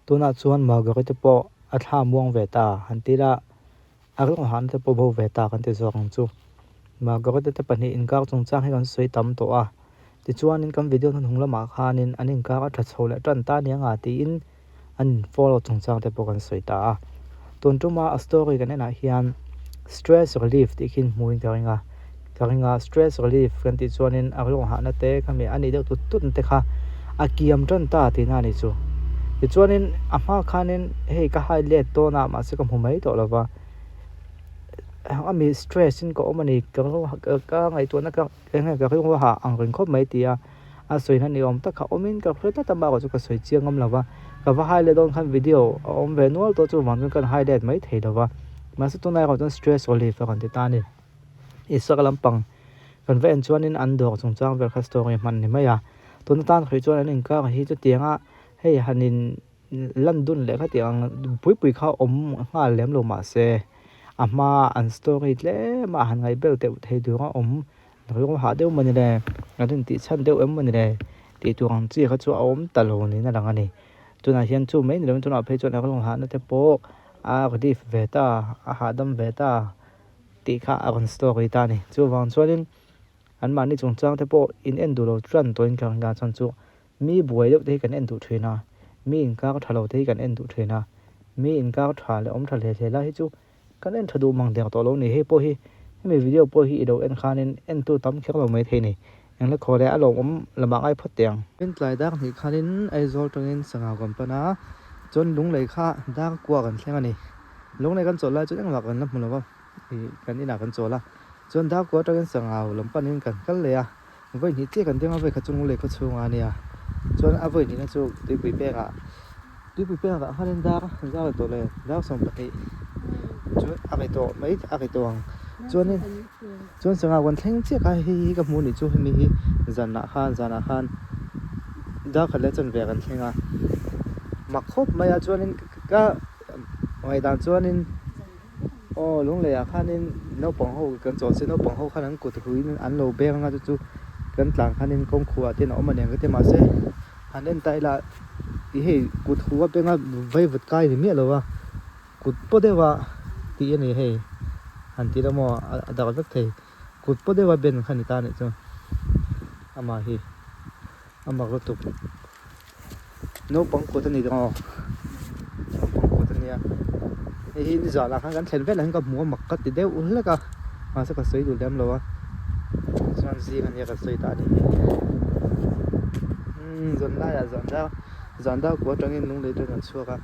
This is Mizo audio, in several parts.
Tunah chuan Margarita pawh a thla muang ve ta han ti ila a rilru hahna te pawh bo ve ta kan ti zawk ang chu. Margarita te pahnih inkar chungchang hi kan sawi tam tawh a, tichuanin kan video hnuhnung lamah khanin an inkar a tha chho leh tan ta aniang a tiin an in follow chungchang te pawh kan sawi ta a. Tun tuma a story kan enah hian stress relief tih khi hmuin ka ring a, ka ring a stress relief kan tih chuanin a rilru hahna te khami a nih deuh tut tut na te kha a kiam tan ta tihna a ni chu. Tichuanin a hma khanin hei ka hai let dawn a mahse ka hmu mai tawh lo va, ami stress in ka awm a ni ka ka ngaihtuahna ka eng nge ka rilru hah ang reng khawp mai tia a sawi na ni awm tak kha awmin ka hre tlat a bakah chu ka sawi chiang ngam lo va, ka va hai let dawn khan video a awm ve nual tawh chuvang chuan ka hai let mai thei lo va, mahse tunlai erawh chuan stress relief a rawn ti ta a ni. Isaka lampang kan va en chuanin an dawr chungchang vel kha story hman ni mai a, tun atan hrih chuan an inkar hi chutianga hei han in lan dun leh khatiang ang pui pui kha awm nghal lem lo mahse a hma an story tlem a han ngaih bel deuh thei tur a awm rilru hah deuh maw ni le an intih chhan deuh em maw ni le tih tur ang chi kha chu a awm ta lo niin a lang a ni tunah hian chu mai ni lovin tunah phei chuan a rilru hahna te pawh a relief ve ta a hahdam ve ta tih kha a rawn story ta a ni chuvang chuanin an mahni chungchang te pawh in en duh lo tan tawhin ka ring a chuan chu Mi buai deuh te hi kan en duh thin a, mi inkar tha lo te hi kan en duh thin a, mi inkar tha leh awm tha hle hle lai hi chu kan en tha duh mang der tawh lo ni. Hei pawh hi hemi video pawh hi i lo en khanin entu tam kher lo mai thei ni. Engla khaw leh a lawmawm lamah ngai phawt teh ang. Tin tlai dar hnih khanin Aizawl tangin sangha kan pan a, chuan lunglei kha dar kua kan thleng a ni. Lunglei kan chawlh lai chuan engmah kan la hmu lo va, ih kan inah kan chawl a, chuan dar kua tangin sangha lam panin kan kal leh a. Vawi hnih chiah kan ding a, vawi khat chu Lunglei khaw chhungah a nia. Chuan a vawi hnihna chu tuipui pengah, tuipui pengah khanin dar zau leh tawh le, dar 20 chu a ri tawh mai a ri tawh ang. Chuanin chuan sangha kan thleng chiah kha hei hi ka hmuh nih chu hemi hi zanah khan zanah khan dar khat leh chanve kan thleng a, mak khawp mai a chuanin ka ngaihdan chuanin. Aw Lungleiah khanin naupang ho kan chawl se naupang ho khan an kut huiin an lo beng anga chu chu kan tlan khanin kawngkhuah te an awm aniang ka ti mahse han en ta ila ih hei kut hu a benga vaivut kai ni miah lo a kut paw deuh a tih a ni hei han ti ila maw a dak vek thei kut paw deuh a ben kha ni ta anih chu amah hi a mak lutuk. Naupang kut a ni dawn aw naupang kut a nia hei hi nizan ah khan kan thlen velah hian ka hmu a mak ka ti deuh hlek a mahse ka sawi duh lem lo a chuan zing a nia ka sawi ta a ni hi umm zan laiah zan dar zan dar kua atangin lunglei chuan kan chhuak a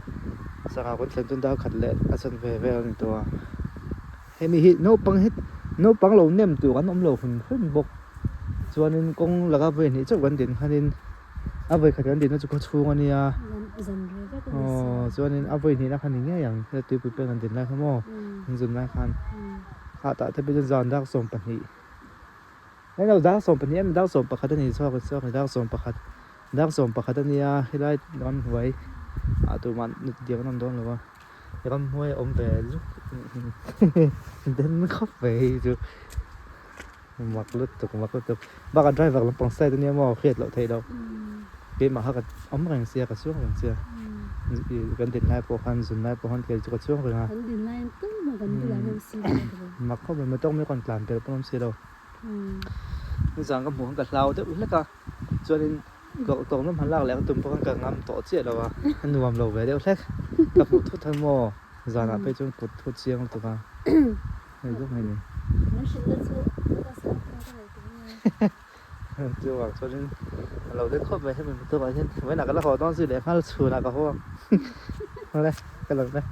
sangha kan thlen chuan dar khat leh a chanve vel a ni tawh a hemi hi naupang hi naupang lo nem tur an awm lo hrim hrim bawk chuanin kawng laka vawi hnih chauh kan din khanin. A vawi khat kan dinna chu khaw chhung a nia aw chuanin a vawi hnihna kha ni ngei ang he tuipui peng an din lai kha maw an zun lai khan kha tah te pawh chuan zan dar 20 hei lo dar 20 emaw dar 11 a ni chhuak chhuak dar 11 dar 11 a nia helai ramhnuai ah tumah diak an awm dawn lo a ramhnuai a awm ve zuk den khawp mai hei chu. Mak lutuk mak lutuk bakah driver lampang side ania maw hriat loh theih loh keimah kha ka awm reng sia ka chuang reng sia kan din lai pawh khan zun lai pawh khan kei chu ka chuang reng a mak khawp mai motor mai rawn tlan tel pawh an awm si lo nizan ka hmuh khan ka hlau deuh hlek a chuanin kawr lam han lak leh ka tum pawh khan ka ngam tawh chiah lo a a nuam lo ve deuh hlek ka hmuh thut khan maw zanah phei chuan kut thut chiang lutuk a. Hei zawk mai ni. Min hrilh na chu ka sam thung ka nei tur ania. Chu vang chuanin a lo dek khawp mai hemi motor ah hian vawiinah ka la haw dawn zui leh nghal chhunah ka haw ang. Awle ka lang e.